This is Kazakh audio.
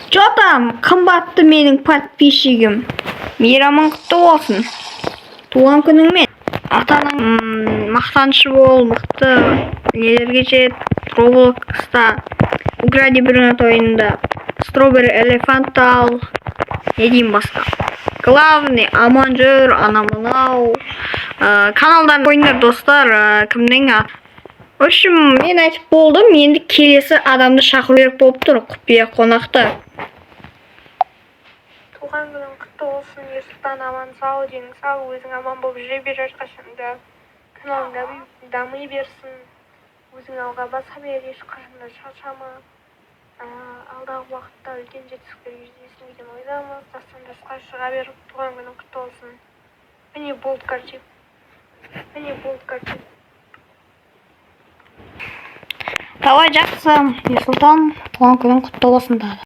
Чё там, қымбатты менің подписчигім? Мейрамың құтты болсын. Туған күніңмен. Ата-анаң мақтанышы бол, мықты нелерге жет. Роблокста, Укради брюнет ойынында Strawberry Elephant ал. Не деймін басқа? Главный, аман жүр, ана мынау. Каналдан қойыңдар, достар, кімнің аты. В общем, мен айтып болдым, енді келесі адамды шақыру керек болып тұр, құпия қонақты. Туған күнің құтты болсын, Ерсұлтан! Аман сау, денің сау, өзің аман болып жүре бер әрқашанда. Каналың дами берсін, өзің алға баса бер, ешқашан да шаршама. Алдағы уақытта үлкен жетістіктерге жетесің деген ойдамыз. Жастан жасқа шыға бер. Туған күнің құтты болсын! Міне болды, короче, міне болды, короче. Давай, жақсы, Ерсұлтан, туған күнің құтты болсын тағы.